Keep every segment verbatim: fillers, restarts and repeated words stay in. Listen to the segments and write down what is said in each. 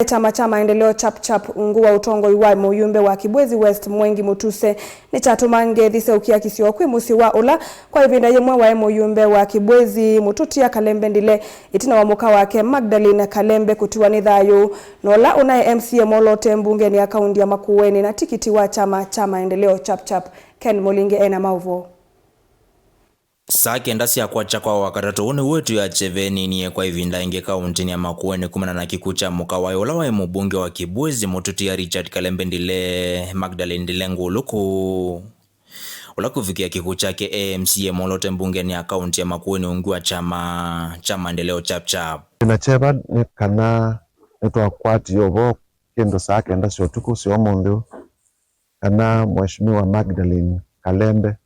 Kyama kya Maendeleo Chap Chap ungu wa ũtongoi wa mũyumbe wa Kibwezi West Mwengi Mutuse nĩkyatũma ngethi seũkia kĩsio kwĩ mũsyĩ wa ũla kwa ĩvinda yĩmwe waĩ mũyumbe wa Kibwezi, Mũtũtia Kalembe Ndile, ĩtina wa mũka wake Magdalene Kalembe kũtiwa nĩ thayũ, na ũla ũnaĩ M C A mwolote mbungenĩ ya kaunti ya Makueni na tikiti wa kyama kya Maendeleo Chap Chap. Ken Mũlinge ena maũvoo. Saa kenda sya kwakya kwa Wakatatũ, ũũ nĩw'o ĩtu ya kyeve ĩninie kwa ĩvinda ĩngĩ kauntinĩ ya Makueni kumana na kĩkw'ũ kya mũka waĩ ũla waĩ mũmbunge wa Kibwezi, Mũtũtia Richard Kalembe Ndile, Magdalene Ndile Ngũlũkũ, ũla kũvikĩa kĩkw'ũ kyake e M C A mwolote mbungenĩ ya kaunti ya Makueni ungu wa kyama kya Maendeleo Chap Chap. Twĩna kyeva nĩ kana nĩtwakwatie ũvoo kĩndũ saa kenda sya ũtukũ sya ũmũnthĩ ũũ, kana Mheshimiwa Magdalene Kalembe,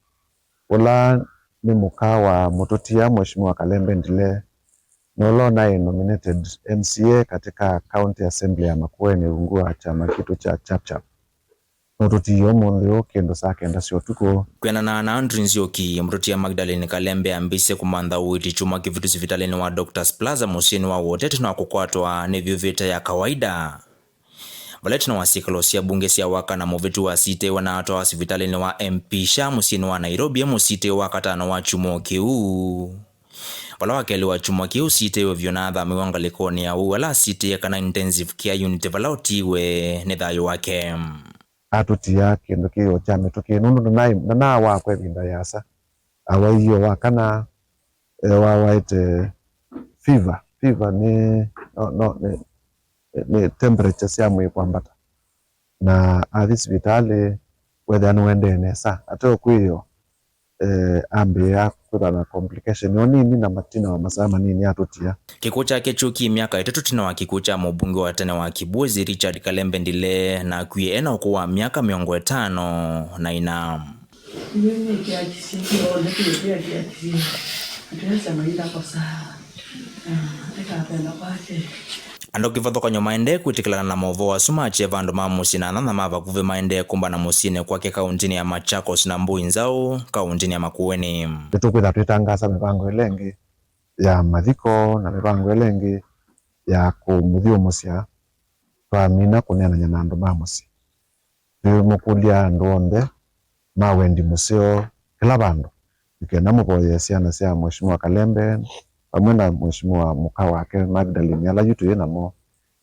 ũla nĩ mũka wa Mũtũtia, Mheshimiwa Kalembe Ndile, na ũla ũnaĩ nominated M C A katika County Assembly ya Makueni ungu wa kyama kitũ kya Chap Chap, nũtũtiie ũmũnthĩ ũũ kĩndũ saa kenda sya ũtukũ. Kwĩanana na Andrew Nzioki, Mũtũtia Magdalene Kalembe ambĩĩsye kũmantha ũiiti kyumwa kĩvĩtu sivitalĩnĩ wa Doctors Plaza mũsyĩnĩ wa Wote ĩtina wa kũkwatwa nĩ vyũvĩte ya kawaida. Vala ĩtina wa syĩkalo sya mbunge sya wakana mũvĩtu wasitĩwe na atwawa sivitalĩnĩ wa M P Shah mũsyĩnĩ wa Nairobi e mũsitĩo wa katano wa kyumwa kĩu. Vala wa kelĩ wa kyumwa kĩu ũsitĩwe vyũ na athamĩwa ngalĩkonĩ ya ũu ala asitĩe kana intensive care unit vala ũtiiwe nĩ thayũ wake. Atũtia kĩndũ kĩĩ o kya mĩtũkĩ nũndũ ndanaawa kwa ĩvinda yĩasa. Awaiie wa kana e, wawaĩte fever. Fever nĩ, no, no, nĩ, nĩ temperature sya mwĩĩ kwambata, na athi sivitalĩ wethĩa nĩũendee nesa. Ate ũkwĩo, eh, ambĩĩa kwĩthwa na complication o nini, na matina wa masaa manini atũtia. Kĩkw'ũ kyake kyũkie myaka ĩtatũ ĩtina wa kĩkw'ũ kya mũmbunge wa tene wa Kibwezi, Richard Kalembe Ndile, na akwie ena ũkũũ wa myaka mĩongo ĩtano na ĩna. Iwe nĩ kĩakisi kĩonde kĩĩ kĩakisi. Atesa maitha kosa. Ah, eka apenda kwake. Andũ kĩvathũkany'o maendee kwĩtĩkĩlana na maũvoo asu ma kyeva. Andũ ma mũsyĩ na anana ma vakuvĩ maendee kũmbana mũsyĩnĩ kwake kaũntĩnĩ ya Machakos na Mbũi Nzaũ kaũntĩnĩ ya Makueni. Nĩtũkwĩtha twĩtangaasa mĩvango ĩla ĩngĩ ya mathiko na mĩvango ĩla ĩngĩ ya kũmũthyũmũsya twamina kũneenany'a na andũ ma mũsyĩ. Twĩmũkũlya andũ onthe ma wendi mũseo kĩla vandũ, nĩ kenda mũvoyee syana sya Mheshimiwa Kalembe vamwe na Mheshimiwa mũka wake Magdalene, ala yu twĩ namo,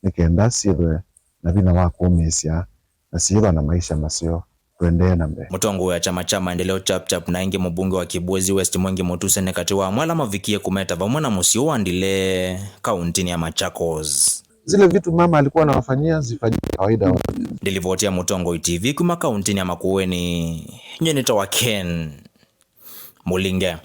nĩ kenda syĩthwe na vinya wa kũmĩĩsya na syĩthwa na maisha maseo. Tũendee na mbee. Mũtongoi wa kyama kya Maendeleo Chap Chap na ĩngĩ mũmbunge wa Kibwezi West Mwengi Mutuse nĩ katĩ wa amwe ala mavikie kũmeta vamwe na mũsyĩ ũũ wa Ndile kaũntĩnĩ ya Machakos. Zile vitu mama alikuwa anawafanyia zifanyike kawaida. Ndilivoti ya Mũtongoi T V kuma kaũntĩnĩ ya Makueni, nyie nĩtawa Ken Mũlinge.